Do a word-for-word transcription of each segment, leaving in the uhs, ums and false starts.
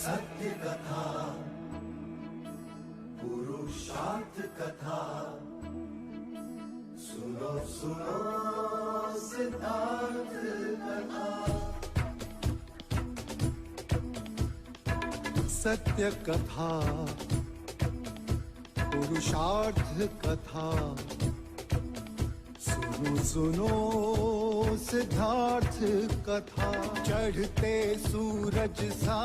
सत्य कथा, पुरुषार्थ कथा। सुनो, सुनो सिद्धार्थ कथा। सत्य कथा, पुरुषार्थ कथा। सुनो, सुनो सिद्धार्थ कथा। चढ़ते सूरज सा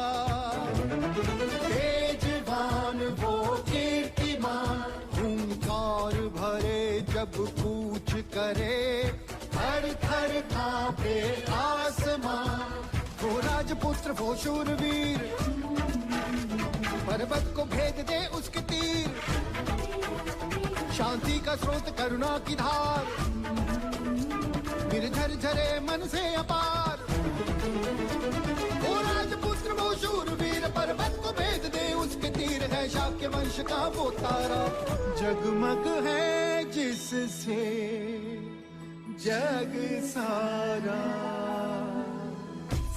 तेजवान वो कीर्तिमान, हुंकार भरे जब कूच करे, थर थर कांपे आसमां। वो राजपुत्र, वो शूरवीर, पर्वत को भेद दे उसके तीर। शांति का स्रोत, करुणा की धार, निर्झर झरे मन से अपार। वो राजपुत्र, वो शूरवीर, पर्वत को भेद दे उसके तीर। है शाक्य वंश का वो तारा, जगमग है जिससे जग सारा।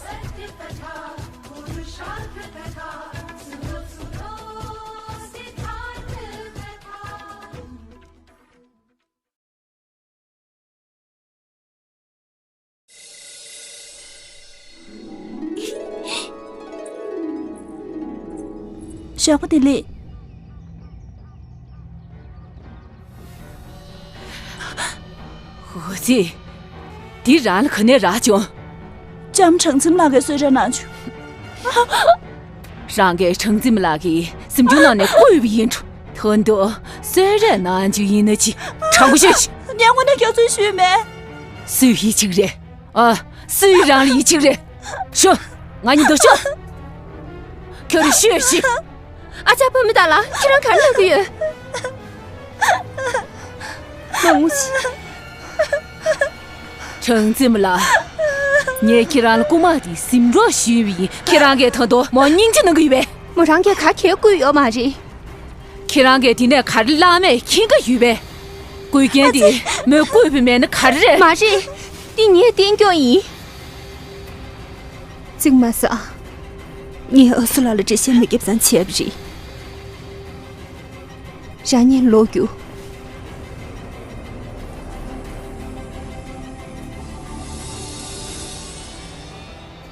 सत्य कथा, पुरुषार्थ कथा, सुनो, सुनो सिद्धार्थ कथा। ཞོགས་པ་བདེ་ལེགས། འོ་ཙི། འདི་རང་ལ་ག་ནས་རག་བྱུང་། ལྕམ་གྲང་འཛིན་ལགས་ཀྱིས་གསོལ་རས་གནང་བྱུང་། རང་གིས་གྲང་འཛིན་ལགས་ཀྱི་གཟིམ་ཆུང་ནང་ནས་བརྐུས་པ་ཡིན་འགྲོ། ད་དུང་གསོལ་རས་གནང་རྒྱུ་ཡིན་ན་ཅི། དྲང་པོ་ཤོད་ཤིག། ངས་དངོས་གནས་རྒྱབ་སྐྱོར་ཞུས་མེད། སུས་ཡིད་ཆེས་རེད། ཨ། སུས་རང་ལ་ཡིད་ཆེས་རེད། ཤོག། ང་གཉིས་འདུག་ཤོག། ཁྱོད་རང་ཤོད་ཤིག། ཨ་ཅག་བུད་མེད་དག་ལ་ཁྱེད་རང་ག་རེ་གནང་གི་ཡོད། མ་ངུ་ཤིག། གྲང་འཛིན་ལགས། ངས་ཁྱེད་རང་ལ་རྐུ་མ་དེ་ཟིན་འགྲོ་ཞུས་པ་ཡིན། ཁྱེད་རང་གིས་ད་དུང་མོར་སྙིང་རྗེ་གནང་གི་ཡོད་པས། མོ་རང་གིས་ག་གེ་བརྐུས་ཡོད་མ་རེད། ཁྱེད་རང་གིས་དེ་ནས་ག་རེ་བླངས་མེད་མཁྱེན་གྱི་ཡོད་པས། བརྐུས་རྐྱེན་དེ་མོས་བརྐུས་པ་མེད་ན་ག་རེ་རེད། མ་རེད། འདི་ངས་བསྟན་རྒྱུ་ཡིན། གཅིག་མ་ཟ། ངས་ཨ་སུ་ལགས་ལ་འགྲེལ་བཤད་མི་རྒྱབ་ཙང་བྱས་པ་རེད། རང་ཉིད་ལོག་རྒྱུ།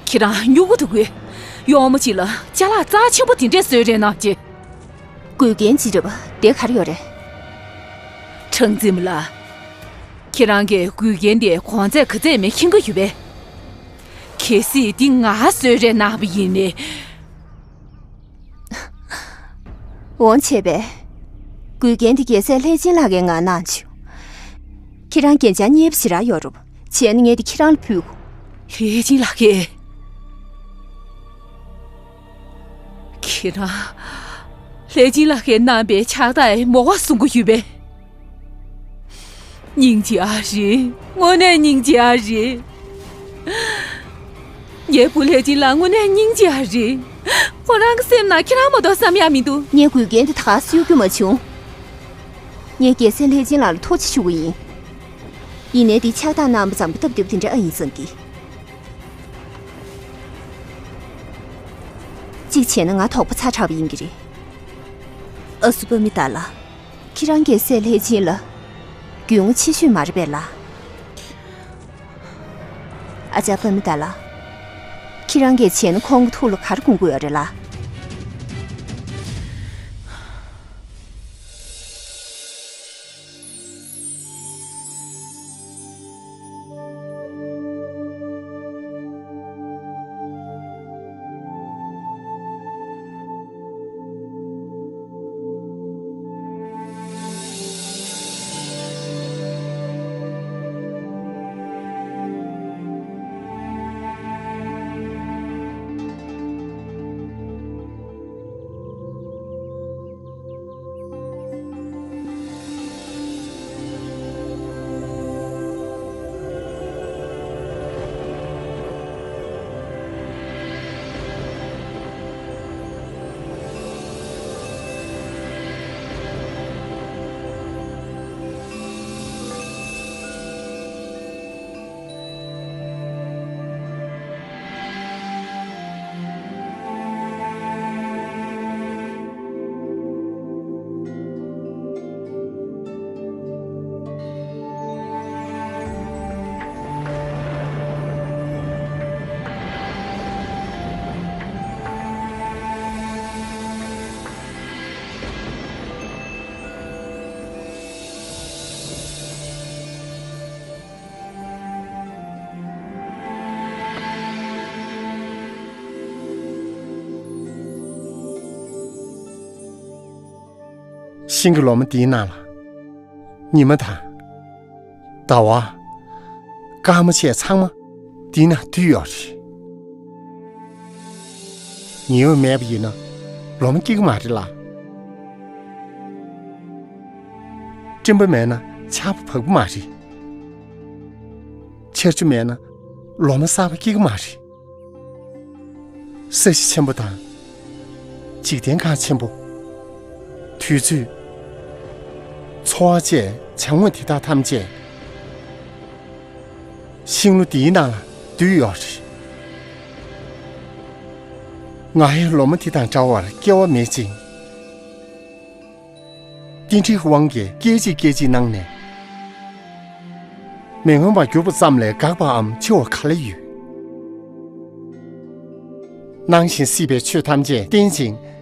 ཁྱེད་རང་སྨྱུ་གུ་འདུག་གས། གཡོག་མོ་གཅིག་ལ་ཅ་ལག་རྩ་ཆེན་པོ་དེ་འདྲས་གསོལ་རས་གནང་རྗེས། དགོས་རྒྱན་ཅི་འདྲ་བ་དེ་ག་རེ་ཡོད་རེད། གྲངས་འཛིན་མ་ལགས། ཁྱེད་རང་གིས་དགོས་རྒྱན་དེ་གོང་ཚད་ག་ཚད་མེད་མཁྱེན་གྱི་ཡོད་པས། གལ་སྲིད་འདི་ང་གསོལ་རས་གནང་བ་ཡིན་ནའི། འོང་བྱས་པས། དགོས་རྒྱན་འདི་རྒྱལ་སྲས་ལྷས་སྦྱིན་ལགས་ཀྱིས་ང་གནང་བྱུང་། ཁྱེད་རང་རྒྱན་ཆ་མཉེས་པོ་ཞེ་དྲག་ཡོད་རུང་བྱས་ན་ངས་འདི་ཁྱེད་རང་ལ་ཕུལ་དགོས། ལྷས་སྦྱིན་ལགས་ཀྱིས། ཁྱེད་རང་། ལྷས་སྦྱིན་ལགས་ཀྱིས་གནང་པའི་ཕྱག་རྟགས་མོ་ག་བཟུང་གི་ཡོད་པས། སྙིང་རྗེ་ཨ་རེད། དངོས་གནས་སྙིང་རྗེ་ཨ་རེད། ངའི་བུ་ལྷས་སྦྱིན་ལགས་དངོས་གནས་སྙིང་རྗེ་ཨ་རེད། ཁོ་རང་གི་སེམས་ནང་ཁྱེད་རང་མ་གཏོགས་བསམ་ཡག་མི་འདུག། ངས་དགོས་རྒྱན་འདི་ད་ག་སེ་གཡུག་རྒྱུ་མ་བྱུང་། ངས་རྒྱལ་སྲས་ལྷས་སྦྱིན་ལགས་ལ་ཐུགས་རྗེ་ཆེ་ཞུ་གི་ཡིན། ཡིན་ནའི་འདི་ཕྱག་རྟགས་གནང་བ་ཙམ་པོ་སྟབས་བདེ་པོ་དེ་འདྲ་ཨ་ཡིན་བསམ་གི། གཅིག་བྱས་ན་ང་དོགས་པ་ཚ་དྲགས་པ་ཡིན་གྱི་རེད། ཨ་སུ་པ་མི་ཏཱ་ལ། ཁྱེད་རང་རྒྱལ་སྲས་ལྷས་སྦྱིན་ལ་རྒྱུས་མངའ་ཆེ་ཤོས་མ་རེད་པས་ལགས། ཨ་ཅག་པ་མི་ཏཱ་ལ། ཁྱེད་རང་གིས་བྱས་ན་ཁོང་གི་ཐུགས་ལ་ག་རེ་དགོངས་ཀྱི་ཡོད་རེད་ལགས། ཤིང་གི་ལོ་མ་འདིའི་ནང་ལ། ཉི་མ་དང་། ཟླ་བ། སྐར་མ་བཅས་ཚང་མ་འདིའི་ནང་འདུས་ཡོད་རེད། ཉི་འོད་མེད་པ་ཡིན་ན་ལོ་མ་སྐྱེ་གི་མ་རེད་ལ། སྤྲིན་པ་མེད་ན་ཆར་པ་བབས་ཀྱི་མ་རེད། ཆར་ཆུ་མེད་ན་ལོ་མ་གསར་པ་སྐྱེ་གི་མ་རེད། ས་གཞི་ཆེན་པོ་དང་། འཇིག་རྟེན་ཁམས་ཆེན་པོ། དུས་ཚོད། འཚོ་བ་བཅས་བྱ་དངོས་དེ་དག་ཐམས་ཅད་ཤིང་ལོ་འདིའི་ནང་ལ་འདུས་ཡོད་རེད། ང་ཡང་ལོ་མ་དེ་དང་འདྲ་བར་སྐྱེ་བ་མེད་ཅིང་། རྟེན་འབྲེལ་དབང་གིས་སྐད་ཅིག་སྐད་ཅིག་གནང་ནས། མི་མངོན་པར་གྱུར་པ་ཙམ་ལས་འགག་པའམ་འཆི་བ་ག་ལ་ཡོད། སྣང་ཞིང་སྲིད་པའི་ཆོས་ཐམས་ཅད་རྟེན་ཅིང་།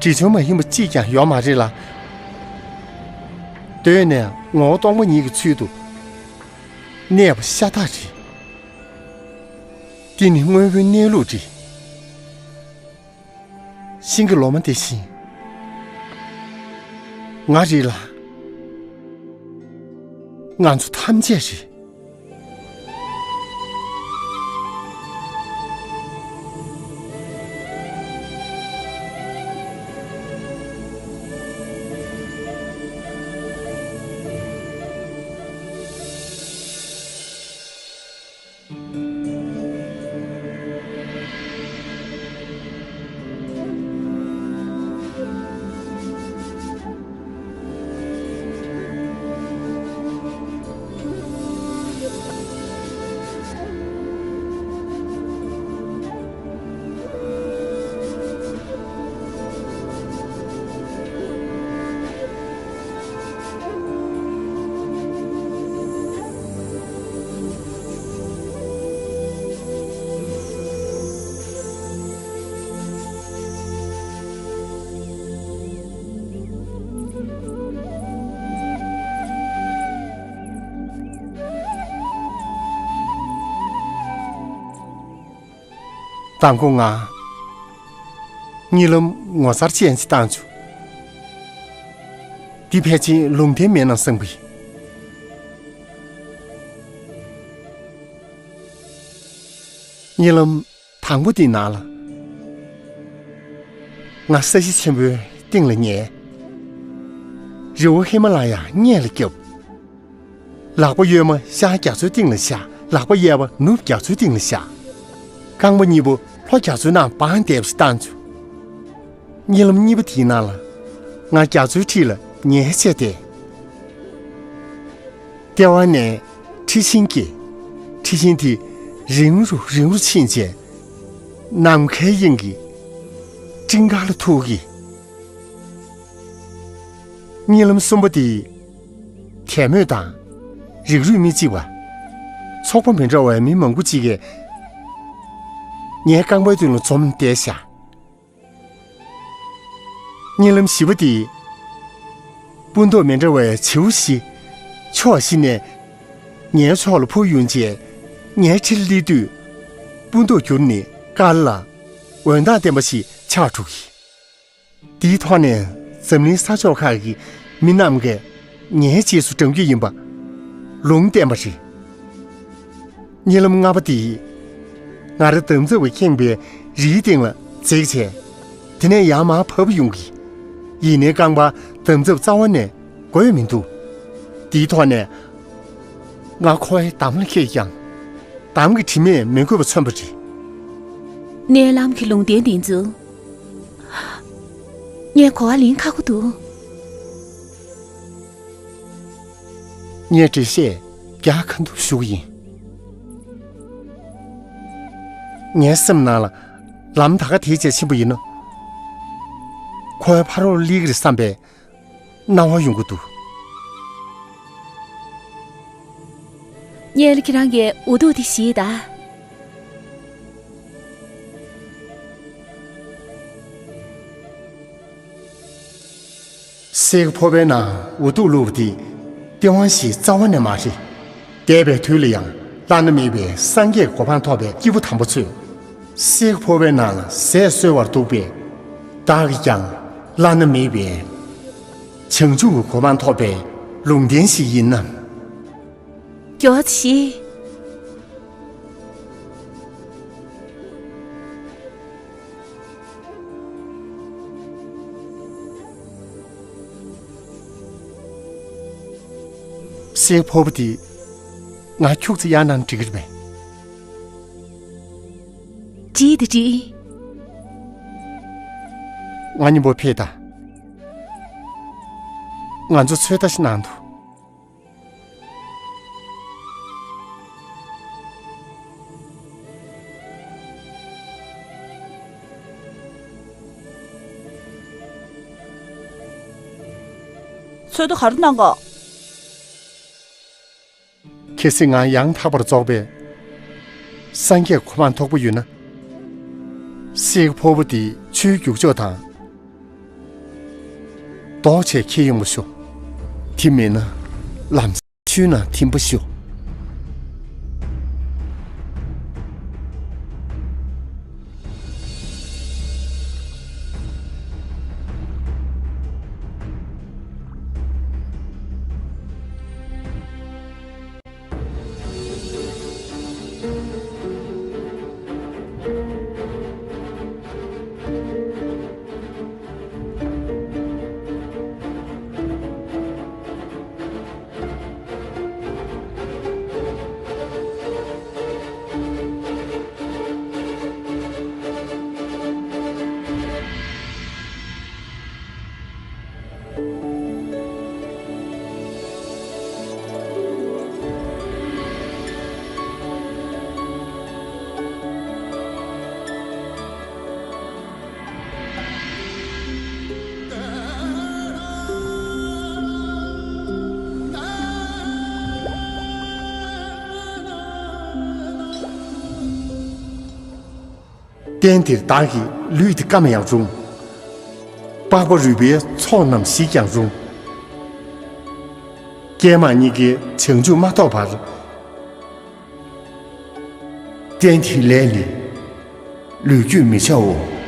འབྲིང་ཆུང་མ་ཡིན་པ་གཅིག་ཀྱང་ཡོད་མ་རེད་ལ། གདོད་ནས་ངོ་བོ་སྟོང་པ་ཉིད་ཀྱི་ཚུལ་དུ་གནས་པ་ཤ་སྟག་རེད། འདི་ནི་དངོས་པོའི་གནས་ལུགས་རེད། ཤིང་གི་ལོ་མ་དེ་བཞིན་ང་རེད་ལ། ང་ཚོ་ཐམས་ཅད་རེད། མདང་དགོང་ང་གཉིད་ལམ་ངོ་མཚར་ཅན་ཞིག་བཏང་བྱུང་། འདི་ཕལ་ཆེར་ལུང་བསྟན་མེད་ན་བསམ་གི། གཉིད་ལམ་དང་པོ་དེའི་ནང་ལ། ང་ས་གཞི་ཆེན་པོའི་སྟེང་ལ་ཉལ། རི་བོ་ཧི་མ་ལ་ཡ་སྔས་ལ་བརྒྱབ། ལག་པ་གཡོན་མ་ཤར་རྒྱ་མཚོའི་སྟེང་ལ་བཞག་ལག་པ་གཡས་པ་ནུབ་རྒྱ་མཚོའི་སྟེང་ལ་བཞག་རྐང་པ་གཉིས་པོ་ལྷོ་རྒྱ་མཚོའི་ནང་སྦངས་བསྡད་པ་ཞིག་བཏང་བྱུང་། གཉིད་ལམ་གཉིས་པ་དེའི་ནང་ལ། ང་རྒྱ་མཚོའི་འཁྲིས་ལ་ཉལ་བྱས་ཏེ། ལྟེ་བ་ནས་འཁྲི་ཤིང་སྐྱེས། འཁྲི་ཤིང་དེ་རིང་རུ་རིང་རུ་ཕྱིན་རྗེས། ནམ་མཁའི་དབྱིངས་ཀྱི་སྤྲིན་དཀར་ལ་ཐུག་གི། གཉིད་ལམ་གསུམ་པ་དེ། དད་མོས་དང་། རིགས་རུས་མི་གཅིག་པ། ཚོགས་པ་མི་འདྲ་བའི་མི་མང་པོ་གཅིག་གིས་ངའི་རྐང་པའི་མདུན་ལ་འཛོམས་བསྡད་ཤག་གཉིད་ལམ་བཞི་པ་དེ། སྤུ་མདོག་མི་འདྲ་བའི་བྱིའུ་བཞི། ཕྱོགས་བཞི་ནས་ངའི་ཕྱོགས་ལ་འཕུར་ཡོང་རྗེས། ངའི་འཁྲིས་ལ་སླེབས་དུས། སྤུ་མདོག་འགྱུར་ནས་དཀར་ལ། འོད་མདངས་ལྡན་པ་ཞིག་ཆགས་འགྲོ་གི། དེའི་ཐོག་ནས་འཛམ་གླིང་ས་ཕྱོགས་ཁག་གི་མི་རྣམས་ཀྱིས་ངའི་རྗེས་སུ་འབྲང་རྒྱུ་ཡིན་པ་ལུང་བསྟན་པ་རེད། གཉིད་ལམ་ལྔ་པ་དེ། ང་རང་འདམ་རྫབ་ཀྱིས་ཁེངས་པའི་རིའི་སྟེང་ལ་འཛེགས་བྱས། དེ་ནས་ཡར་མར་བབས་ཡོང་གི། ཡིན་ནའི་རྐང་པ་འདམ་རྫབ་རྩ་བ་ནས་དགོས་མི་འདུག་དེའི་ཐོག་ནས། ང་ཁོ་བོའི་འདམ་ལ་འཁེལ་ཀྱང་། འདམ་གྱི་དྲི་མས་མི་གོས་པ་མཚོན་པ་རེད། མནལ་ལམ་གྱི་ལུང་བསྟན་འདི་ཚོ། ངས་གོ་བ་ལེན་ཁག་པོ་འདུག་ངས་འགྲེལ་བཤད་རྒྱག་ག་འདུག་ཞུ་གི་ཡིན། ངའི་སེམས་ནང་ལ་ལམ་ད་ག་དེའི་རྗེས་ཕྱིན་པ་ཡིན་ན། ཁོའི་ཕ་རོལ་སླེབས་ཀྱི་རེད་བསམ་པའི་སྣང་བ་ཡོང་གི་འདུག་སྔོན་ལ་ཁྱེད་རང་གིས་འུ་ཐུག་དེ་བཞེས་དང་། གསེར་གྱི་ཕོར་པའི་ནང་འུ་ཐུག་བླུགས་པ་དེ་སྟེས་དབང་ཞིག་རྩ་བ་ནས་མ་རེད། འདས་པའི་དུས་ལ་ཡང་བླ་ན་མེད་པའི་སངས་རྒྱས་གོ་འཕང་ཐོབ་པའི་སྐྱེས་བུ་དམ་པ་ཚོས། གསེར་གྱི་ཕོར་པའི་ནང་ལ་ཟས་གསོལ་བར་འདུག་པས། བདག་གིས་ཀྱང་བླ་ན་མེད་པའི་བྱང་ཆུབ་ཀྱི་གོ་འཕང་ཐོབ་པའི་ལུང་བསྟན་ཞིག་ཡིན་ནམ། མགྱོགས་ཤིག་སྲས་ཕོར་པ་འདི་ང་ཁྱུག་ཙམ་གཡར་གནང་འགྲིག་གི་རེད་པས། འགྲིག་དང་འགྲིག་ང་མཉམ་པོ་ཕེབས་དང་། ང་ཚོ་ཚོད་ལྟ་ཞིག་གནང་དུ། ཚོད་ལྟ་ག་རེ་གནང་ག། གལ་སྲིད་ང་ཡང་དག་པར་རྫོགས་པའི་སངས་རྒྱས་གོ་འཕང་ཐོབ་པ་ཡོད་ན། སྲས་ཕོར་པ་འདི་ཆུའི་རྒྱུག་ཕྱོགས་དང་ལྡོག་བྱས་འཁྱེར་ཡོང་བ་ཤོག། དེ་མིན་ན་ལམ་སང་ཆུའི་ནང་ཐིམ་པ་ཤོག། གཏན་འདིར་བདག་གི་ལུས་འདི་སྐམ་ཡང་རུང་། པགས་པ་རུས་པའི་ཚོགས་རྣམས་ཞིག་ཀྱང་རུང་། ཀྱེ་མ་གཉིས་ཀའི་བྱང་ཆུབ་མ་ཐོབ་བར། གཏན་འདིའི་ལས་ལས་ལུས་རྒྱུད་མི་བྱའོ།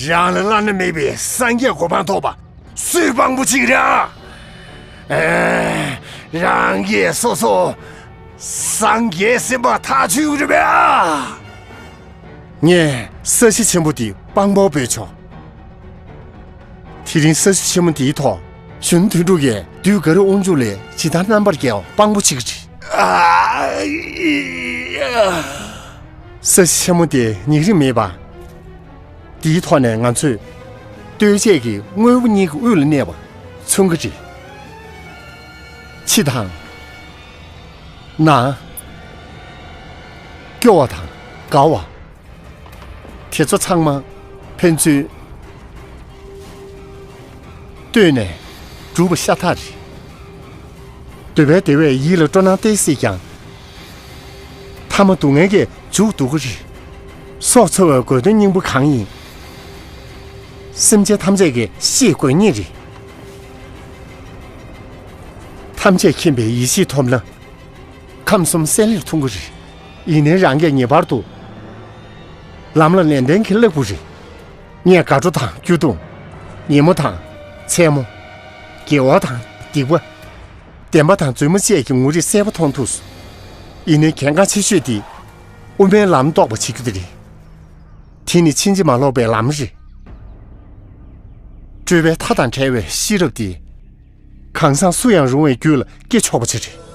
རང་ལ་བླ་ན་མེད་པའི་སངས་རྒྱས་གོ་འཕང་ཐོབ་པ་སུས་དཔང་པོ་བྱེད་ཀྱི་རེད། ཨེ། རང་གིས་སོ་སོ་སངས་རྒྱས་ཟིན་པ་ཐག་ཆོད་ཀྱི་རེད་པས། ངས་ས་གཞི་ཆེན་པོ་འདི་དཔང་པོར་འབོད་ཆོག་དེ་རིང་ས་གཞི་ཆེན་མོ་འདིའི་ཐོག་གཞོན་ནུ་དོན་གྲུབ་ཀྱིས་བདུད་དཀར་རོ་དབང་ཕྱུག་ལས་ཇི་ལྟར་རྣམ་པར་རྒྱལ་བ་དཔང་པོ་བྱེད་ཀྱི་རེད། ཨ། ས་གཞི་ཆེན་མོ་དེ་ཉེ་རིང་མེད་པ། འདིའི་ཐོག་ནས་ང་ཚོས་ལྟོས་བཅས་ཀྱི་དངོས་པོ་གཉིས་ཀྱི་དབུས་ལ་གནས་པ་མཚོན་གྱི་རེད། ཕྱི་དང་། ནང་། སྐྱོ་བ་དང་དགའ་བ། དེ་ཚོ་ཚང་མ་ཕན་ཚུན་ལྟོས་ནས་གྲུབ་པ་ཤ་སྟག་རེད། འདོད་པའི་བདེ་བས་ཡིད་ལ་སྤྲོ་སྣང་སྟེར་སྲིད་ཀྱང་། མཐའ་མ་སྡུག་བསྔལ་གྱིས་མཇུག་བསྡུ་གི་རེད། སྲོག་འཚོ་བའི་དགོས་དོན་སྙིང་པོ་གང་ཡིན། སེམས་ཅན་ཐམས་ཅད་ཀྱིས་ཤེས་དགོས་ངེས་རེད། ཐམས་ཅད་མཁྱེན་པའི་ཡེ་ཤེས་ཐོབ་ན། ཁམས་གསུམ་གསལ་ལེར་མཐོང་གི་རེད། ཡིན་ནའི་རང་གིས་ངེས་པར་དུ་ལམ་ལ་ནན་ཏན་གྱིས་བསླབ་དགོས་རེད། ངས་དགའ་སྤྲོ་དང་སྐྱོ་གདུང་། ཉིན་མོ་དང་མཚན་མོ། དགེ་བ་དང་སྡིག་པ། བདེན་པ་དང་རྫུན་མ་བཅས་ཀྱི་ངོ་རིས་གསལ་པོ་མཐོང་ཐུབ་སོང་། ཡིན་ནའི་གལ་འགངས་ཆེ་ཤོས་དེ་དབུ་མའི་ལམ་རྟོགས་པ་བྱེད་རྒྱུ་དེ་རེད། དེ་ནི་ཕྱིན་ཅི་མ་ལོག་པའི་ལམ་རེད། སྤྲོས་པའི་མཐའ་དང་བྲལ་བའི་ཤེས་རབ་དེ། གང་ཟག་སུ་ཡང་རུང་བའི་རྒྱུད་ལ་སྐྱེ་ཆོག་པ་ཅིག་རེད།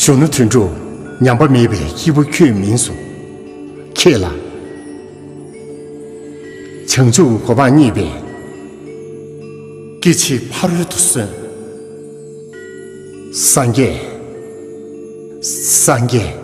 གཞོན་ནུ་དོན་གྲུབ། ཉམས་པ་མེད་པའི་སྐྱེས་བུ་ཁྱོད་མིན་སོང་། ཁྱེད་ལ་བྱང་ཆུབ་གོ་འཕང་བརྙེས་པའི་སྐྱེ་འཆི་ཕ་རོལ་ཏུ་སོན། སངས་རྒྱས། སངས་རྒྱས།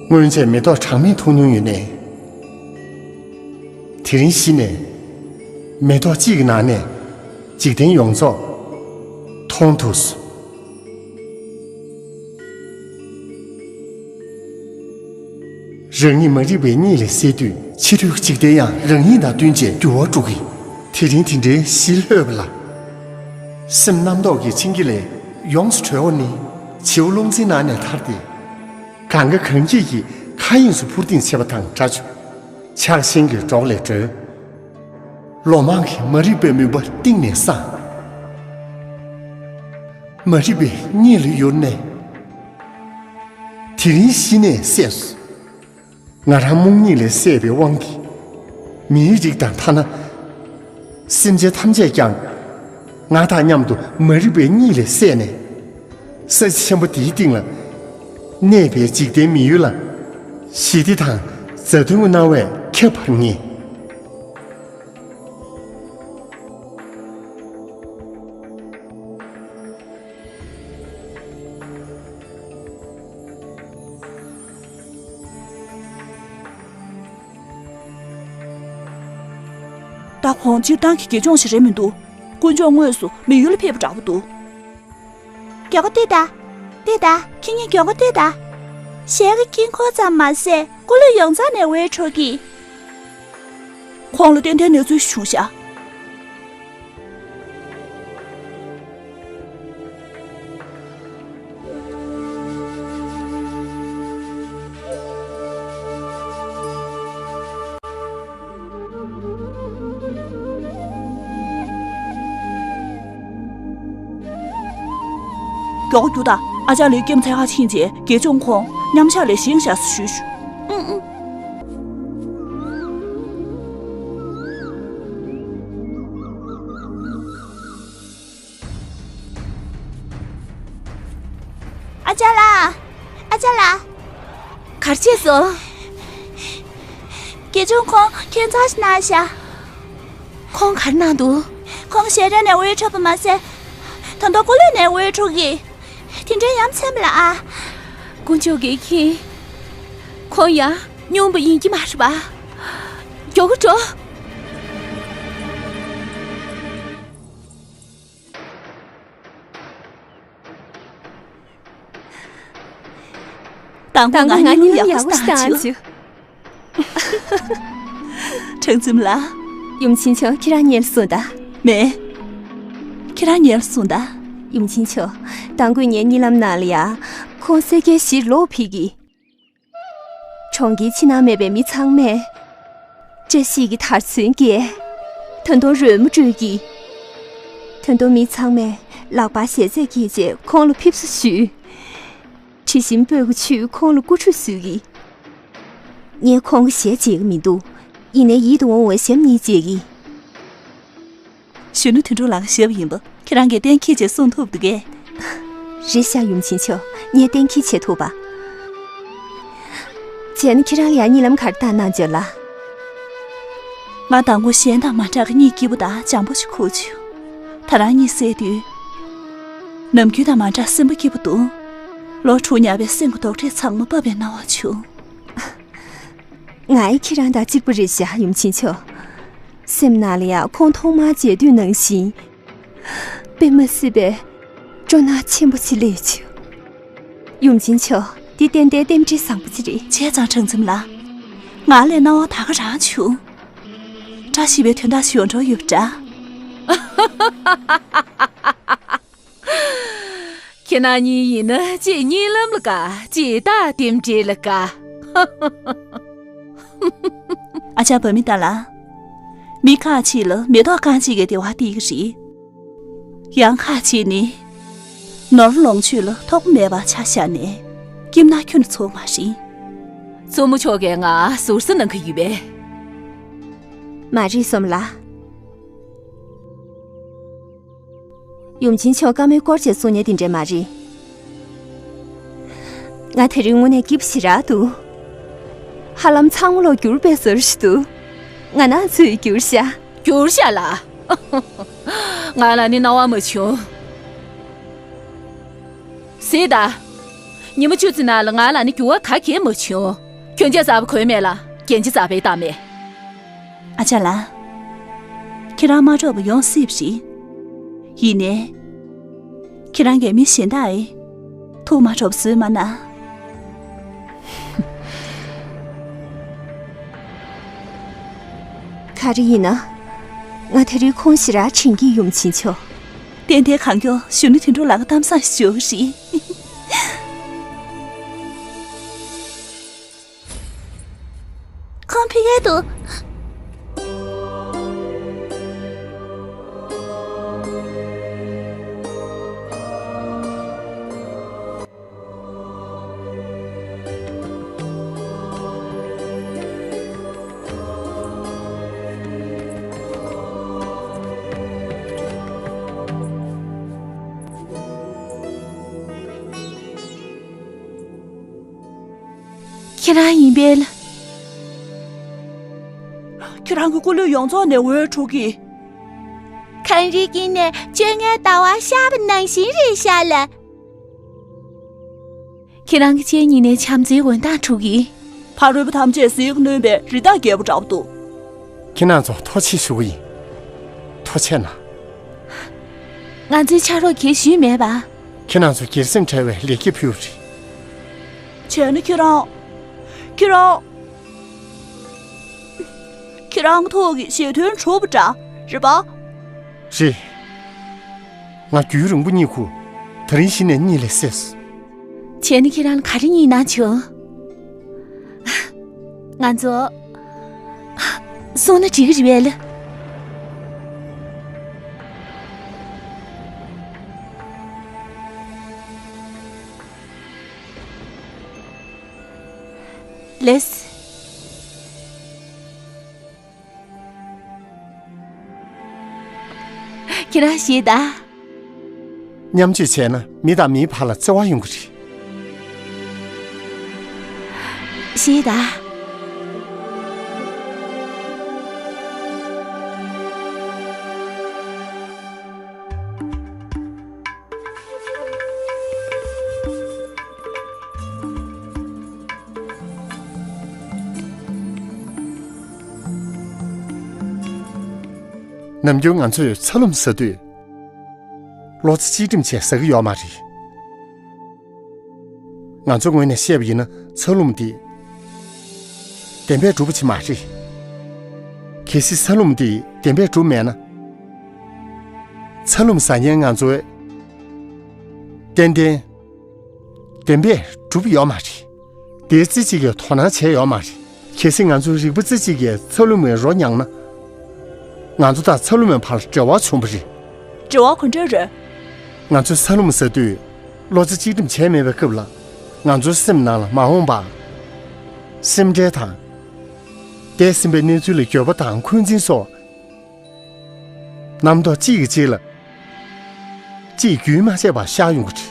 སྔོན་ཆད་མེ་ཏོག་གྲངས་མེད་མཐོང་མྱོང་ཡོད་ནས། དེ་རིང་གཞི་ནས་མེ་ཏོག་གཅིག་གི་ནང་ནས་འཇིག་རྟེན་ཡོངས་རྫོགས་མཐོང་ཐུབ་སོང་། རང་ཉིད་མ་རིག་པའི་གཉིད་ལས་སད་དུས། ཕྱི་རོལ་གྱི་འཇིག་རྟེན་ཡང་རང་ཉིད་དང་བསྟུན་བྱས་འགྱུར་བ་འགྲོ་གི། དེ་རིང་དེ་འདྲའི་གཞི་ལྷོད་པ་ལ། སེམས་རྣམ་རྟོག་གིས་འཆིང་གི་ལས་ཡོངས་སུ་གྲོལ་བ་ནི། བྱིའུ་རླུང་འཚིག་ནང་ནས་ཐར་ཏེ། གང་ག་གངས་སྐྱིད་ཀྱི་མཁའ་དབྱིངས་སུ་འཕུར་ལྡིང་བྱེད་པ་དང་འདྲ་བྱུང་། ཆགས་ཞེན་གྱི་སྒྲོག་ལས་གྲོལ། ལོ་མང་གི་མ་རིག་པའི་མུན་པ་གཏིང་ནས་སངས། མ་རིག་པའི་གཉིད་ལས་ཡུར་ནས། དེ་རིང་གཞི་ནས་སད་སོང་། ང་རང་རྨོངས་གཉིད་ལས་སད་པའི་དབང་གིས། མིའི་རིགས་དང་ཐ་ན། སེམས་ཅན་ཐམས་ཅད་ཀྱང་། ང་དང་མཉམ་དུ་མ་རིག་པའི་གཉིད་ལས་སད་ནས། ས་གཞི་ཆེན་པོ་འདིའི་སྟེང་ལ། གནས་པའི་འཇིག་རྟེན་མི་ཡུལ་ལ། ཞི་བདེ་དང་མཛའ་མཐུན་གྱི་སྣང་བས་ཁྱབ་པར་ངེས། ད་ཁོང་སྤྱིར་བཏང་གི་དགེ་སྦྱོང་ཞིག་རེད་མི་འདུག་དཀོན་མཆོག་དངོས་སུ་མི་ཡུལ་ལ་ཕེབས་པ་འདྲ་པོ་འདུག་མགྱོགས་པོ་ལྟོས་དང་། ལྟོས་དང་། ཁྱེད་གཉིས་མགྱོགས་པོ་ལྟོས་དང་། ཞལ་གྱི་དཀྱིལ་འཁོར་ཙམ་མ་ཟད་སྐུ་ལུས་ཡོངས་རྫོགས་ནས་འོད་འཕྲོ་གི། ཁོང་ལ་ཏན་ཏན་གནས་ཚུལ་ཞིག་བྱུང་ཤག་མགྱོགས་པོ་རྒྱུགས་དང་། ཨ་ཅག་ལགས་ཁྱིམ་མཚེས་ཁ་ཕྱིན་རྗེས་དགེ་སྦྱོང་ཁོང་མཉམ་ཞག་ལས་བཞེངས་བཞག་ཞུས་ཞུ། ཨུང་ཨུང་། ཨ་ཅག་ལགས། ཨ་ཅག་ལགས། ག་རེ་བྱས་སོང་། དགེ་སྦྱོང་ཁོང་ཁྱད་མཚར་ཞིག་གནང་ཤག་ཁོང་ག་རེ་གནང་འདུག་ཁོང་ཞལ་རས་ནས་འོད་འཕྲོ་བ་མ་ཟད། ད་དུང་སྐུ་ལུས་ནས་འོད་འཕྲོ་གི། དེ་འདྲའི་ཡ་མཚན་པ་ལ་ཨ། དཀོན་མཆོག་གིས་མཁྱེན། ཁོང་ཡང་སྙོམས་པ་ཡིན་གྱི་མ་རེད་པ། མགྱོགས་པོ་འགྲོ། དང་པོ་ང་གཉིད་ལམ་ཡག་པོ་ཞིག་བཏང་བྱུང་། ཁྲང་འཛོམས་ལགས། ཡུམ་ཆེན་མཆོག་ཁྱེད་རང་ཉལ་སོང་ད། མེད། ཁྱེད་རང་ཉལ་སོང་ད། ཡུམ་ཆེན་མཆོག་དང་པོ་ངའི་གཉིད་ལམ་ནང་ལ་ཡ། ཁོང་སེར་སྐྱའི་གཞིར་ལོག་ཕེབས་ཀྱི། གྲོང་ཁྱེར་ཕྱི་ནང་མེད་པའི་མི་ཚང་མས་བཀྲ་ཤིས་ཀྱི་དར་ཚོན་རྒྱས། ད་དུང་རོལ་མོ་དཀྲོལ་གྱིས། ད་དུང་མི་ཚང་མས་ལག་པར་ཞལ་ཟས་འཁྱེར་བྱས་ཁོང་ལ་ཕེབས་བསུ་ཞུས། དྲི་ཞིམ་སྤོས་ཀྱི་ཆུས་ཁོང་ལ་སྐུ་ཁྲུས་གསོལ་གྱིས། ངས་ཁོང་གི་ཞལ་མཇལ་གྱི་མི་འདུག་ཡིན་ནའི་ཡིད་དུ་འོང་བའི་ཞབས་གཉིས་མཇལ་གྱིས། གཞོན་ནུ་དོན་གྲུབ་ལགས་ཞབས་ཡིན་པ་ཁྱེད་རང་གིས་གཏན་འཁེལ་བྱས་གསུང་ཐུབ་འདུག་གས། རེད་ཤག་ཡུམ་ཆེན་མཆོག་ངས་གཏན་འཁེལ་བྱེད་ཐུབ་པ། བྱས་ན་ཁྱེད་རང་ལ་ཡང་གཉིད་ལམ་ག་རེ་བཏང་གནང་བྱུང་ལ། ང་དང་པོ་གཞན་དང་མ་འདྲ་བའི་གཉིད་སྐྱིད་པོ་དང་འཇམ་པོ་ཞིག་ཁུག་བྱུང་། ད་རང་གཉིད་སད་དུས། ནམ་རྒྱུན་དང་མ་འདྲ་སེམས་པ་སྐྱིད་པོ་འདུག་ལོ་དྲུག་ཉར་བའི་སེམས་ཀྱི་དོགས་འདྲི་ཚང་མ་བབས་པའི་སྣང་བ་བྱུང་། ང་ཡི་ཁྱེད་རང་དང་གཅིག་པ་རེད་ཤག་ཡུམ་ཆེན་མཆོག་སེམས་ནང་ལ་ཡང་ཁོང་ཐོག་མར་མཇལ་དུས་ནང་བཞིན། དཔེ་མ་སྲིད་པའི་སྤྲོ་སྣང་ཆེན་པོ་ཅིག་སླེབས་བྱུང་། ཡུམ་ཆེན་མཆོག་འདི་ཏན་ཏན་རྟེན་འབྲེལ་བཟང་པོ་ཅིག་རེད། བྱས་ཙང་ཁྲང་འཛོམས་ལགས། ང་ལ་སྣང་བ་ད་ག་རང་བྱུང་། བཀྲ་ཤིས་པའི་དོན་དག་ཞིག་ཡོང་འགྲོ་ཡོད་པ་འདྲ། ཁྱེད་རྣམ་གཉིས་ཡིན་ན་གཅིག་གཉིད་ལམ་ལ་དགའ། གཅིག་རྟག་རྟེན་འབྲེལ་ལ་དགའ། ཨ་ཅག་བ་མི་ཏ་ལ། མི་ཁ་ཅིག་ལ་མེ་ཏོག་རྐང་གཅིག་གི་བདེ་བ་སྟེར་གྱི་རེད། ཡང་ཁ་ཅིག་ནི། ནོར་ལོངས་སྤྱོད་ལ་ཐོགས་པ་མེད་པར་ཆ་བཞག་ནས། སྐྱིད་ན་ཁྱོན་ནས་ཚོར་མ་རེད། མཚོ་མོ་མཆོག་གིས་ང་ཟུར་ཟ་གནང་གི་ཡོད་པས། མ་རེད་སོམ་ལ། ཡུམ་ཆེན་མཆོག་བཀའ་མོལ་སྐོར་བྱས་གསུང་ཉན་དེ་འདྲས་མ་རེད། ང་དེ་རིང་དངོས་གནས་སྐྱིད་པོ་ཞེ་དྲག་འདུག་ཧ་ལམ་ཚང་མ་ལོག་འགྱུར་པའི་བཟོ་འདྲ་ཞིག་འདུག་ང་ནང་ཚོས་འགྱུར་ཤག་འགྱུར་ཤག་ལ། ང་ལ་ནི་སྣང་བ་མ་བྱུང་། གཟིགས་དང་། ཉི་མ་བཅུ་ཙམ་ནང་ལ་ང་ལ་ནི་འགྱུར་བ་ག་གེ་མ་བྱུང་། གྱོན་ཆས་གསར་པ་གོན་མེད་ལ་རྒྱན་ཆ་གསར་པའི་བཏགས་མེད། ཨ་ཅག་ལགས། ཁྱེད་རང་མ་འགྲོགས་པ་ཡོང་སྲིད་པ་རེད། ཡིན་ནའི། ཁྱེད་རང་གིས་མི་གཞན་དག་གི་ཐུགས་མ་འགྲོགས་པ་བཟོས་མ་གནང་། ག་རེ་ཡིན་ན། ང་དེ་རིང་ཁོང་ཞེ་དྲག་དྲན་གྱི་ཡོང་ཕྱིན་ཆོག་ཏན་ཏན་གང་མགྱོགས་གཞོན་ནུ་དོན་གྲུབ་ལགས་ཀྱི་གཏམ་བཟང་ཞུ་གི་རེད། ཁོང་ཕ་གིར་འདུག་ཁྱེད་རང་ཡིན་པས་ལ། ཁྱེད་རང་གི་སྐུ་ལུས་ཡོངས་རྫོགས་ནས་འོད་འཕྲོ་གི། གངས་རིའི་དཀྱིལ་ནས་བཅོ་ལྔའི་ཟླ་བ་ཤར་བ་ནང་བཞིན་རེད་ཤག་ལགས། ཁྱེད་རང་གི་སྤྱན་གཉིས་ནས་བྱམས་བརྩེའི་འོད་མདངས་འཕྲོ་གི། ཕ་རོལ་པོ་ཐམས་ཅད་ཟིལ་གནོན་པའི་རི་དྭགས་རྒྱལ་པོ་འདྲ་པོ་འདུག་ཁྱེད་རང་ཚོ་ཐུགས་རྗེ་ཆེ་ཞུ་གི་ཡིན། ཐུགས་རྗེ་གནང་། ང་ཚོའི་ཕྱག་རོགས་གང་ཞུས་མེད་པ། ཁྱེད་རང་ཚོ་སྒེར་སེམས་བྲལ་བའི་ལེགས་སྐྱེས་ཕུལ་བ་རེད། བྱས་ན་ཁྱེད་རང་། ཁྱེད་རང་། ཁྱེད་རང་གི་ཐུགས་ཀྱི་བཞེད་དོན་གྲུབ་པ་འདྲ་རེད་པ། རེད། ང་རྒྱུན་རིང་པོ་གཉིད་ཁུག་དེ་རིང་གཞི་ནས་གཉིད་ལས་སད་སོང་། བྱས་ན་ཁྱེད་རང་ལ་ག་རེ་གཉིད་ན་བྱུང་། ང་ཚོ་སོང་ན་འགྲིག་གི་རེད་པས་ལ། ལེས། ཁྱེད་རང་ཤེས་ད། མཉམ་སྤྱོད་བྱས་ན་མི་དང་མིའི་བར་ལ་བརྩེ་བ་ཡོང་གི་རེད། ཤེས་ད། ནམ་རྒྱུན་ང་ཚོས་ཚ་ལུམ་ཟ་དུས། བློ་རྩེ་གཅིག་སྒྲིམ་བྱས་ཟ་གི་ཡོད་མ་རེད། ང་ཚོའི་ངོས་ནས་བཤད་པ་ཡིན་ན་ཚ་ལུམ་འདི་བདེན་པས་གྲུབ་པ་ཅིག་མ་རེད། གལ་སྲིད་ཚ་ལུམ་འདི་བདེན་པས་གྲུབ་མེད་ན། ཚ་ལུམ་ཟ་མཁན་ང་ཚོས་ཏན་ཏན་བདེན་པས་གྲུབ་ཡོད་མ་རེད། དེའི་རྩེ་གཅིག་གིས་དོ་སྣང་བྱས་ཡོད་མ་རེད། གལ་སྲིད་ང་ཚོའི་རིག་པ་རྩེ་གཅིག་གིས་ཚ་ལུ་མའི་རོ་མྱངས་ན། ང་ཚོ་དང་ཚ་ལུ་མའི་བར་འབྲེལ་བ་བྱུང་བ་རེད། འབྲེལ་བ་ག་འདྲ་རེད། ང་ཚོས་ཚ་ལུ་མ་ཟ་དུས་བློ་རྩེ་གཅིག་སྒྲིམ་བྱས་མེད་པའི་སྐབས་ལ། ང་ཚོའི་སེམས་ནང་ལ་མ་འོངས་པར་སེམས་ཁྲལ་དང་། འདས་ཟིན་པའི་གནས་ཚུལ་ལ་འགྱོད་པ་དང་འཁོན་འཛིན་སོགས། རྣམ་རྟོག་གཅིག་གིས་གཅིག་ལ། གཅིག་རྒྱུན་མ་ཆད་པར་ཤར་ཡོང་གི་རེད།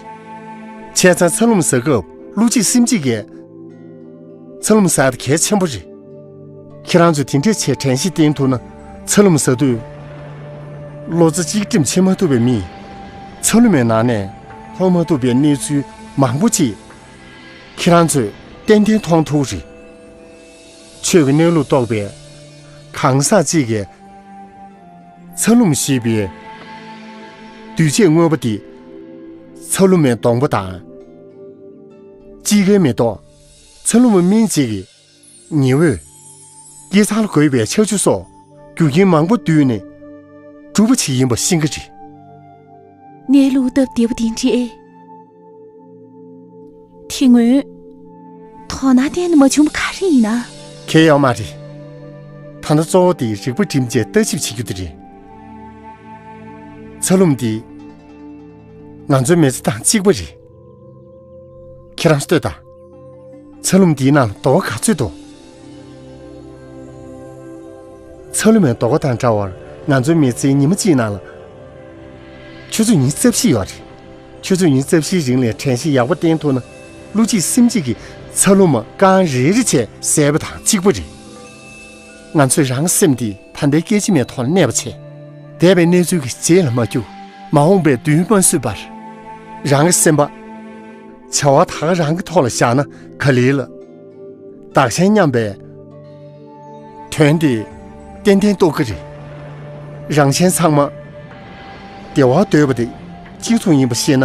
བྱས་ཙང་ཚ་ལུ་མ་ཟ་སྐབས་བློ་གཅིག་སེམས་གཅིག་གིས་ཚ་ལུ་མ་ཟ་ཡ་དེ་གལ་ཆེན་པོ་རེད། ཁྱེད་རང་ཚོས་དེ་འདྲའི་ཆེད་དྲན་ཤེས་བསྟེན་ཐུབ་ན། ཚ་ལུ་མ་ཟ་དུས་བློ་རྩེ་གཅིག་སྒྲིམ་བྱེད་མ་ཐུབ་པའི་མི། ཚ་ལུ་མའི་ནང་ནས་མཐོང་མ་ཐུབ་པའི་གནས་ཚུལ་མང་པོ་ཅིག་ཁྱེད་རང་ཚོས་ཏན་ཏན་མཐོང་ཐུབ་རེད། ཆོས་ཀྱི་གནས་ལུགས་རྟོགས་པའི་གང་ཟག་ཅིག་གིས། ཚ་ལུ་མ་ཞེས་པའི་འདུས་བྱས་དངོས་པོ་འདི་ཚ་ལུ་མའི་གདོང་པ་དང་། དཔྱིད་ཀའི་མེ་ཏོག་ཚ་ལུ་མ་སྨིན་བྱེད་ཀྱི་ཉི་འོད། སྐྱེ་འཚར་ལ་འགོས་པའི་ཆར་ཆུ་སོགས་རྒྱུ་རྐྱེན་མང་པོ་བསྡུས་ནས་གྲུབ་པ་ཞིག་ཡིན་པ་ཤེས་ཀྱི་རེད། གནས་ལུགས་སྟབས་བདེ་པོ་འདི་འདྲས། དེ་སྔོན་དོ་སྣང་གཏན་ནས་མ་བྱུང་བ་ག་རེ་ཡིན་ན། གལ་ཡོད་མ་རེད། ད་ལྟ་གཙོ་བོ་དེ་རིག་པ་བསྒྲིམས་བྱས་ལྟ་ཞིབ་བྱེད་རྒྱུ་དེ་རེད། ཚ་ལུ་མ་འདི་ང་ཚོའི་མི་ཚེ་དང་གཅིག་པ་རེད། ཁྱེད་རང་ལྟོས་དང་། ཚ་ལུ་མ་འདིའི་ནང་ལ་ཟློས་གར་ག་ཚོད་འདུག་ཚ་ལུ་མའི་ཟློས་གར་དང་འདྲ་བར་ང་ཚོའི་མི་ཚེའི་ཉི་མ་གཅིག་ནང་ལ། ཆུ་ཚོད་ཉི་ཤུ་རྩ་བཞི་ཡོད་རེད། ཆུ་ཚོད་ཉི་ཤུ་རྩ་བཞིའི་རིང་ལ་དྲན་ཤེས་ཡག་པོ་བསྟེན་ཐུབ་ན། བློ་གཅིག་སེམས་གཅིག་གིས་ཚ་ལུ་མ་རྐང་རེ་རེ་བྱས་ཟས་པ་དང་གཅིག་པ་རེད། ང་ཚོས་རང་སེམས་འདི་ད་ལྟའི་སྐད་ཅིག་མའི་ཐོག་ལ་གནས་པ་བྱས། འདས་པའི་གནས་ཚུལ་གྱི་རྗེས་ལ་མ་རྒྱུག་མ་འོངས་པའི་མདུན་མ་བསུས་པར། རང་གི་སེམས་པ། བྱ་བ་ད་ག་རང་གི་ཐོག་ལ་བཞག་ན་ག་ལེར་ལ། བདག་གཞན་མཉམ་པའི་དོན་དེ་ཏན་ཏན་རྟོགས་ཀྱི་རེད། རང་གཞན་ཚང་མ་བདེ་བ་འདོད་པ་དེ་གཅིག་མཚུངས་ཡིན་པ་ཤེས་ན།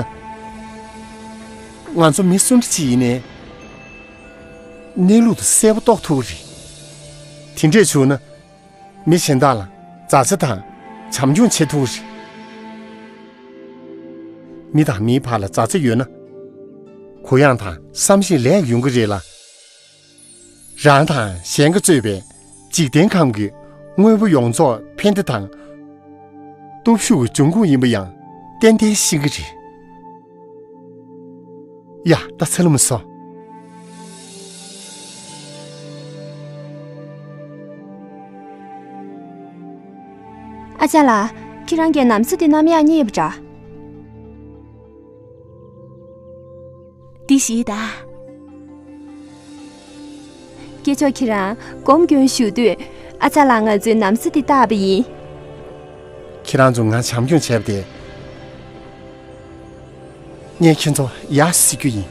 ང་ཚོ་མི་སུ་འདྲ་ཅིག་ཡིན་ནའི་གནས་ལུགས་དེ་གསལ་པོ་རྟོགས་ཐུབ་ཀྱི་རེད། དེ་འདྲས་བྱུང་ན། མི་གཞན་དག་ལ་མཛའ་བརྩེ་དང་བྱམས་སྐྱོང་བྱེད་ཐུབ་རེད། མི་དང་མིའི་བར་ལ་མཛའ་བརྩེ་ཡོད་ན། གུ་ཡངས་དང་བསམ་ཤེས་ལས་ཡོང་གི་རེད་ལ། རང་དང་གཞན་གྱིས་གཙོས་པའི་འཇིག་རྟེན་ཁམས་ཀྱི་དངོས་པོ་ཡོངས་རྫོགས་ཕན་བདེ་དང་སྟོབས་ཤུགས་ཀྱི་འབྱུང་ཁུངས་ཡིན་པ་ཡང་ཏན་ཏན་ཤེས་ཀྱི་རེད། ཡ། ད་ཚ་ལུ་མ་སོང་། ཨ་ཅག་ལགས། ཁྱེད་རང་གིས་ན་བཟའ་དེ་གནམ་ཡག་རྙེད་པ་འདྲ། འདི་ཞིག་ད། སྐྱེས་མཆོག་ཁྱེད་རང་སྒོམ་སྐྱོན་ཞུ་དུས། ཨ་ཅག་ལགས་ང་ཚོའི་ན་བཟའ་འདི་བཏགས་པ་ཡིན། ཁྱེད་རང་ཚོ་ང་བྱམས་སྐྱོང་བྱས་པ་དེ། ངས་ཁྱེད་ཚོ་ཡག་བཟོ་རྒྱུ་ཡིན།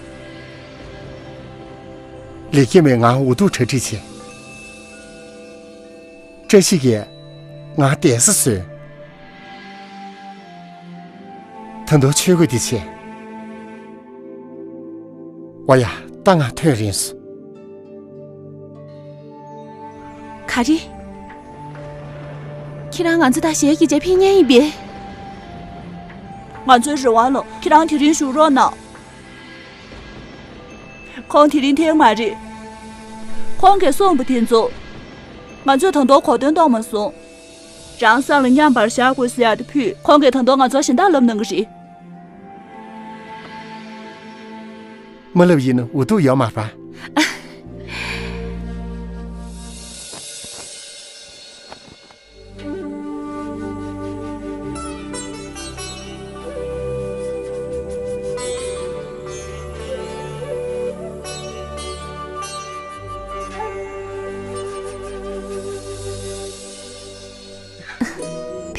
ལེགས་སྐྱེས་མས་ང་འུ་ཐུག་གྲ་སྒྲིག་བྱས། བཀྲ་ཤིས་ཀྱིས་ང་བསྡད་ས་བཟོས། ད་དུང་ཆོས་གོས་འདི་བྱས། ཝ་ཡ། ད་ང་ཐོན་རན་སོང་། ག་རེ། ཁྱེད་རང་ང་ཚོ་དང་ཞལ་གྱིས་བཅས་ཕེབས་མཁན་ཡིན་པས། ང་ཚོའི་རེ་བ་ལ་ཁྱེད་རང་དེ་རིང་བཞུགས་རོགས་གནང་། ཁོང་དེ་རིང་ཐེངས་མ་རེད། ཁོང་གིས་གསུངས་པ་དེ་ཚོ། ང་ཚོས་ད་དུང་གོ་དོན་རྟོགས་མ་སོང་། རང་སེམས་ལ་མཉམ་པར་བཞག་དགོས་ཟེར་ཡག་དེ་ཕུད། ཁོང་གིས་ད་དུང་ང་ཚོར་གཞན་དག་ལབ་གནང་གི་རེད། མ་ལབ་ཡིན་ན་འུ་ཐུག་ཡོད་མ་རེད་པ།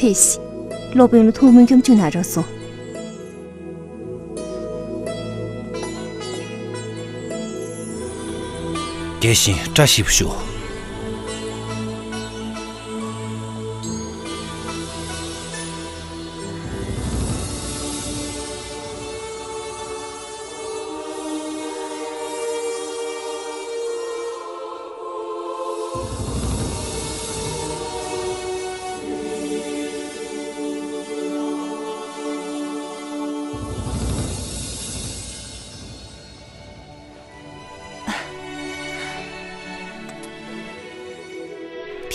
ཕེབས་ཤིག་སློབ་དཔོན་ལ་ཐུགས་སྨོན་སྐྱབས་འཇུག་གནང་རོགས་གསུངས། དེ་བཞིན་བཀྲ་ཤིས་པ་ཞུ།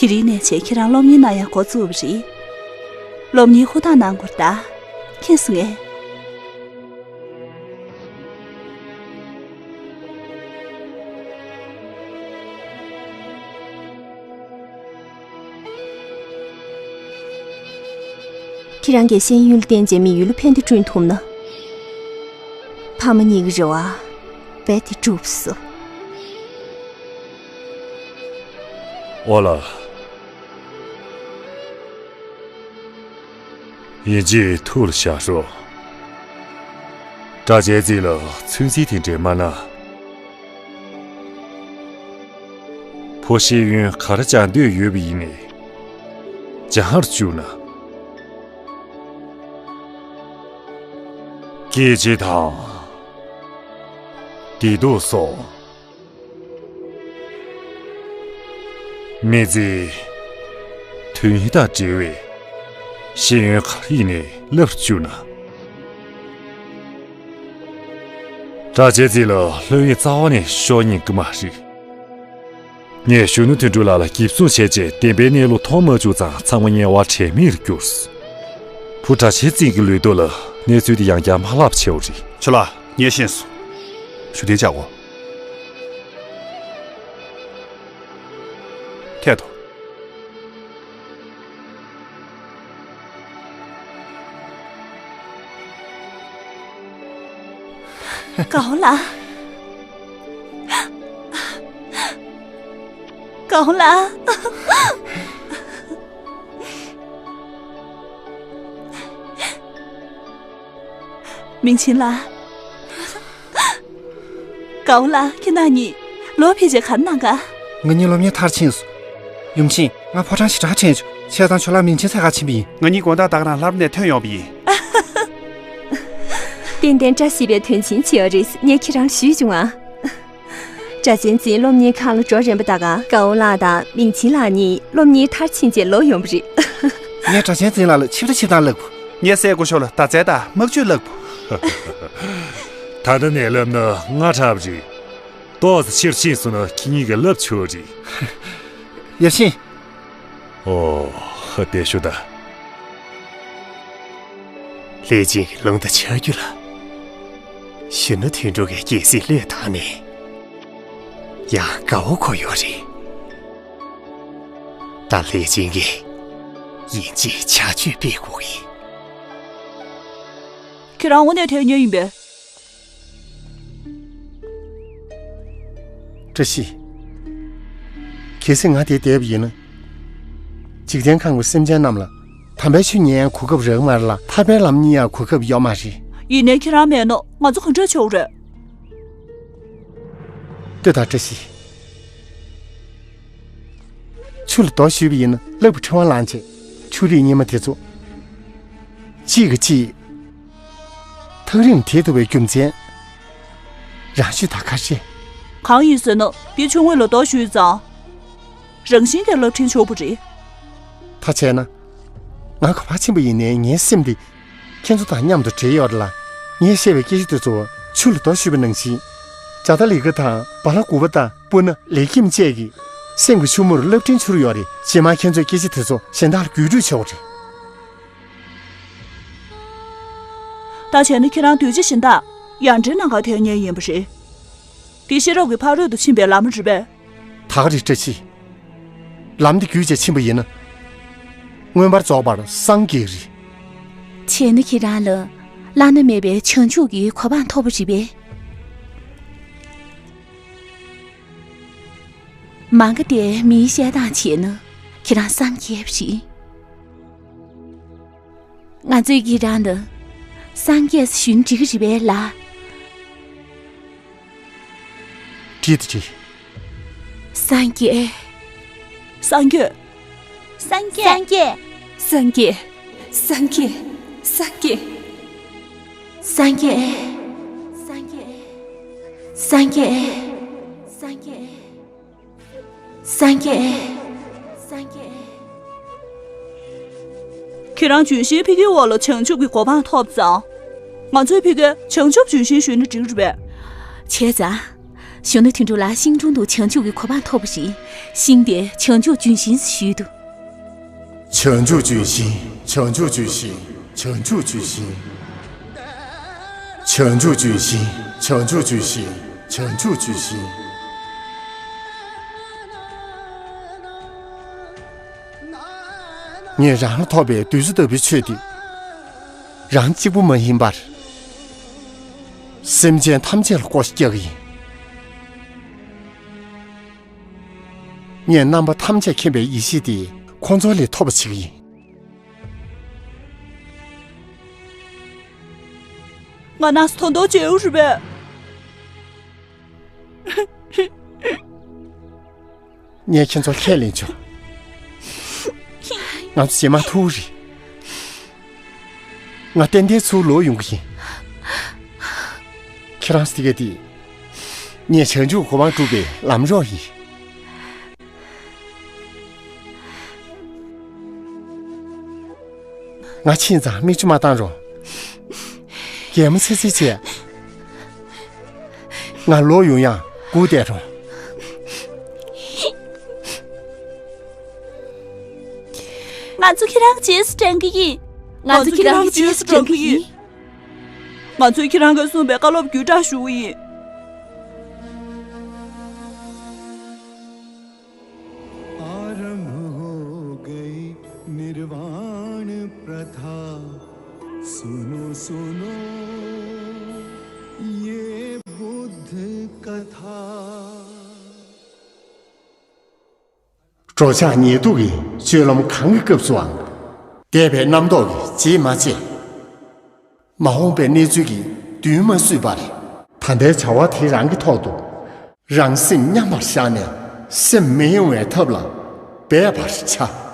དེ་རིང་ནས་བྱས་ཁྱེད་རང་སློབ་གཉེར་གནང་ཡག་འགོ་བཙུགས་པ་རེད། སློབ་གཉེར་ཧུར་ཐག་གནང་དགོས་རེད་ད། མཁྱེན་སོང་ངས། ཁྱེད་རང་གིས་ཤེས་ཡོན་ལ་བརྟེན་བྱས་མི་ཡུལ་ལ་ཕན་བདེ་བསྐྲུན་ཐུབ་ན། ཕ་མ་གཉིས་ཀྱི་རེ་བ་རྦད་དེ་འགྲུབ་སོང་། ཨོ་ལགས། ཡིན་གཅིག་ཐུགས་ལ་བཞག་རོགས། གྲྭ་ཆས་རྩིས་ལ་ཚོད་རྩིས་དེ་འདྲས་མ་གནང་། བུ་ཤེས་ཡོན་ག་རེ་སྦྱང་འདོད་ཡོད་པ་ཡིན་ནའི། སྦྱང་བར་བཅུག་ན། སྐད་ཆ་དང་། བདེ་སྡུག་སོགས། མི་ཚེའི་དོན་སྙིང་དང་འབྲེལ་བའི་ཤེས་ཡོན་ག་རེ་ཡིན་ནའི་བསླབ་བཅུག་ན། གྲྭ་ཆས་རྩིས་ལ་སློབ་ཡོན་རྩ་བ་ནས་ཤོར་ཉན་གི་མ་རེད། ངས་གཞོན་ནུ་དོན་གྲུབ་ལགས་ལ་འགེབས་སྲུང་བྱས་རྗེས་བདེན་པའི་གནས་ལུགས་མཐོང་མ་བཅུག་ཙང་ཚང་མ་དམྱལ་བ་དྲན་མེད་ལ་གྱུར། བུ་གྲྭ་ཆས་རྩིས་ཀྱི་ལུས་སྟོབས་ལ་གནས་ཚུལ་འདི་ཡང་བསྐྱར་མ་ལབ་བྱས་པ་རེད། ཁྱོད་ལ་ངས་ཤེས་སོང་། ཞུ་བདེ་བྱ་གོ། ཐད་དོ། གའོ་ལགས། གའོ་ལགས། མིང་ཆེན་ལགས། དགའ་བོ་ལགས། ཁྱེད་རྣམ་གཉིས་ལོ་ཕལ་ཆེར་ག་རེ་གནང་ག་ང་གཉིས་སློབ་གཉེར་མཐར་ཕྱིན་སོང་། ཡུམ་ཆེན། ང་ཕོ་བྲང་ཞེ་དྲག་དྲན་བྱུང་། བྱས་ཙང་ཁྱོད་ལ་མིང་ཆེན་འཚོལ་ག་ཕྱིན་པ་ཡིན། ང་གཉིས་དགོང་དག་ད་ག་རང་ལྷ་རུ་ནས་ཐོན་ཡོང་བ་ཡིན། ཏན་ཏན་བཀྲ་ཤིས་པའི་དོན་ཆེན་བྱས་པ་རེད། ངས་ཁྱེད་རང་ཞུས་བྱུང་ཨ། སྒྲ་གཅན་འཛིན་སློབ་གཉེར་ཁང་ལ་འགྲོ་རན་པ་ད་ག་དགའ་བོ་ལགས་དང་མིང་ཆེན་ལགས་གཉིས་སློབ་གཉེར་མཐར་ཕྱིན་རྗེས་ལོག་ཡོང་བ་རེད། ངས་སྒྲ་གཅན་འཛིན་ལགས་ལ་ཆིབས་བསྒྱུར་ཆིབས་བཏང་བསླབ་དགོས། ངས་སྲས་སྐུ་ཞབས་ལ་མདའ་རྩེད་དང་དམག་ཇུས་བསླབ་དགོས། ད་ལྟ་ནས་བསླབ་ན་སྔ་དྲགས་པ་རེད། ཏོག་ཙམ་ཕྱིར་ཕྱིན་སོང་ན་ཁྱེད་གཉིས་ཀྱིས་བསླབ་ཆོག་རེད། ཡབ་ཆེན། ཨོ། བདེ་ཤོག་ད། ལྷས་བྱིན་གྱི་རླུང་རྟ་ཆག་རྒྱུ་ལ། གཞོན་ནུ་དོན་གྲུབ་ཀྱིས་རྒྱལ་སྲིད་བློས་བཏང་ནས། ཡང་དགའ་བོ་ཁོ་ཡོད་རེད། ད་ལྷས་བྱིན་གྱིས་ཡིན་གཅིག་བྱ་གཅིག་སྤེལ་དགོས་ཀྱི། ཁྱེད་རང་དངོས་གནས་ཐོན་མཁན་ཡིན་པས། བཀྲ་ཤིས། གལ་སྲིད་ང་དེར་བསྡད་པ་ཡིན་ན། འཇིག་རྟེན་ཁམས་ཀྱི་སེམས་ཅན་རྣམས་ལ་དམ་པའི་ཆོས་ཉན་ཡང་གོ་སྐབས་རག་གི་མ་རེད་ལ། ཐར་པའི་ལམ་རྙེད་ཡང་གོ་སྐབས་ཡོད་མ་རེད། ཡིན་ནའི་ཁྱེད་རང་མེད་ན་ང་ཚོ་ག་འདྲ་བྱེད་དགོས་རེད། ལྟོས་དང་བཀྲ་ཤིས། ཆུ་ལ་རྡོ་གཞུས་པ་ཡིན་ན་རླབས་ཀྱི་ཕྲེང་བ་ལངས་བྱས། ཆུ་རིས་རྙིང་མ་དེ་ཚོ་གཅིག་གིས་གཅིག་ཐག་རིང་དེད་ཐུབ་པའི་རྒྱུ་མཚན་རང་ཤུགས་དང་ཁ་ཤས། གང་ཡིན་ཟེར་ན་དེ་ཆུ་ངོས་ལ་རྡོ་གཞུས་ཙང་། རང་བཞིན་གྱིས་རླབས་ཕྲེང་ཆགས་པ་རེད། ད་བྱས་ན། ང་ག་པར་ཕྱིན་པ་ཡིན་ནའི་ངའི་སེམས་འདི། ཁྱེད་ཚོ་དང་མཉམ་དུ་འབྲེལ་ཡོད་རེད་ལ། ངས་བཤད་པའི་སྐད་ཆ་དེ་ཚོ་ཆུ་ལ་རྡོ་གཞུས་པ་ནང་བཞིན། ཇ་ཏ་ལི་ཀ་དང་བ་ལ་གུ་པ་དང་སྤུ་ན་ལེགས་སྐྱེམས་བཅས་ཀྱིས་སེམས་ཀྱི་ཆུ་མོར་རླབས་ཕྲེང་འཕྱུར་ཡོད་རེད། རྗེས་མ་ཁྱེད་ཚོས་སྐད་ཆ་དེ་ཚོ་གཞན་དག་ལ་བརྒྱུད་སྤྲོད་བྱེད་དགོས་རེད། ད་བྱས་ན་ཁྱེད་རང་གདུལ་བྱ་གཞན་དག་ཡར་འདྲེན་གནང་གར་ཐོན་མཁན་ཡིན་པ་རེད། འདི་ཤེས་རབ་ཀྱི་ཕ་རོལ་ཏུ་ཕྱིན་པའི་ལམ་རེད་པས། ད་ག་རེད་བཀྲ་ཤིས། ལམ་འདི་བརྒྱུད་བྱས་ཕྱིན་པ་ཡིན་ན། མངོན་པར་རྫོགས་པར་སངས་རྒྱས་རེད། བྱས་ན་ཁྱེད་རང་ལ་བླ་ན་མེད་པའི་བྱང་ཆུབ་ཀྱི་གོ་འཕང་ཐོབ་པ་རེད་པས། མ་ག་དེ་མིའི་བཤད་སྟངས་བྱས་ན་ཁྱེད་རང་སངས་རྒྱས་པ་རེད། ང་ཚོས་ཁྱེད་རང་ལ་སངས་རྒྱས་ཞུས་ན་འགྲིག་གི་རེད་པས་ལགས། བྲིས་དེ་བྲིས། སངས་རྒྱས། སངས་རྒྱས། སངས་རྒྱས། སངས་རྒྱས། སངས་རྒྱས། སངས་རྒྱས། སངས་རྒྱས། སངས་རྒྱས། སངས་རྒྱས། སངས་རྒྱས། སངས་རྒྱས། སངས་རྒྱས། ཁྱེད་རང་ལྗོན་ཤིང་ཕ་གིའི་འོག་ལ་བྱང་ཆུབ་ཀྱི་གོ་འཕང་ཐོབ་ཙང་། ང་ཚོའི་ཕ་གིར་བྱང་ཆུབ་ལྗོན་ཤིང་ཞུས་ན་འགྲིག་རེད་པས། བྱས་ཙང་། གཞོན་ནུ་དོན་གྲུབ་ལགས་ཤིང་དྲུང་དུ་བྱང་ཆུབ་ཀྱི་གོ་འཕང་ཐོབ་པ་རེད། ཤིང་དེ་བྱང་ཆུབ་ལྗོན་ཤིང་ཞུས་འདུག་བྱང་ཆུབ་ལྗོན་ཤིང་། བྱང་ཆུབ་ལྗོན་ཤིང་། བྱང་ཆུབ་ལྗོན་ཤིང་། བྱང་ཆུབ་ལྗོན་ཤིང་། བྱང་ཆུབ་ལྗོན་ཤིང་། བྱང་ཆུབ་ལྗོན་ཤིང་། ངས་རང་ལ་ཐོབ་པའི་བདུད་རྩི་ལྟ་བུའི་ཆོས་འདི། རང་གཅིག་པུ་མ་ཡིན་པར། སེམས་ཅན་ཐམས་ཅད་ལ་བསྐོ་བཞག་རྒྱག་གི་ཡིན། ངས་རྣམ་པ་ཐམས་ཅད་མཁྱེན་པའི་ཡེ་ཤེས་དེ་ཁོང་ཚོ་ལས་ཐོབ་པ་བྱེད་ཀྱི་ཡིན། ང་ནང་སོ་ཐོང་ཐོང་བྱེད་འུ་རུ་བས། ངས་ཁྱེད་ཚོ་ཁས་ལེན་ཆོག་ང་ཚོ་རྗེས་མ་ཐུག་རེད། ང་ཏན་ཏན་ཚུར་ལོག་ཡོང་གི་ཡིན། ཁྱེད་རང་སི་གེ་དེ། ངས་བྱང་ཆུབ་གོ་འཕང་སྒྲུབ་པའི་ལམ་རོགས་ཡིན། ང་ཕྱིན་ཙང་མིག་ཆུ་མ་བཏང་རོགས། གད་མོ་ཚིག་ཚིག་བྱས། ང་ལོག་ཡོང་ཡང་སྒུག་བསྡད་རོགས། ང་ཚོ་ཁྱེད་རང་རྗེས་སུ་འབྲང་གི་ཡིན། ང་ཚོ་ཁྱེད་རང་རྗེས་སུ་འབྲང་གི་ཡིན། ང་ཚོས་ཁྱེད་རང་གིས་གསུངས་པའི་བཀའ་སློབ་བརྒྱུད་བསྒྲགས་ཞུ་གི་ཡིན། आरंभ हो गई निर्वाण प्रथा। सुनो सुनो ये बुद्ध कथा। འགྲོ་འཆག་ཉལ་འདུག་གི་སྤྱོད་ལམ་གང་གི་སྐབས་སུའང་། འདས་པའི་རྣམ་རྟོག་གིས་རྗེས་མ་བཅད། མ་འོངས་པའི་གནས་ཚུལ་གྱིས་མདུན་མ་བསུས་པར། ད་ལྟའི་བྱ་བ་དེ་རང་གི་ཐོག་ཏུ་རང་སེམས་མཉམ་པར་བཞག་ནས་སེམས་མི་གཡེང་བའི་ཐབས་ལ་འབད་པར་བྱ།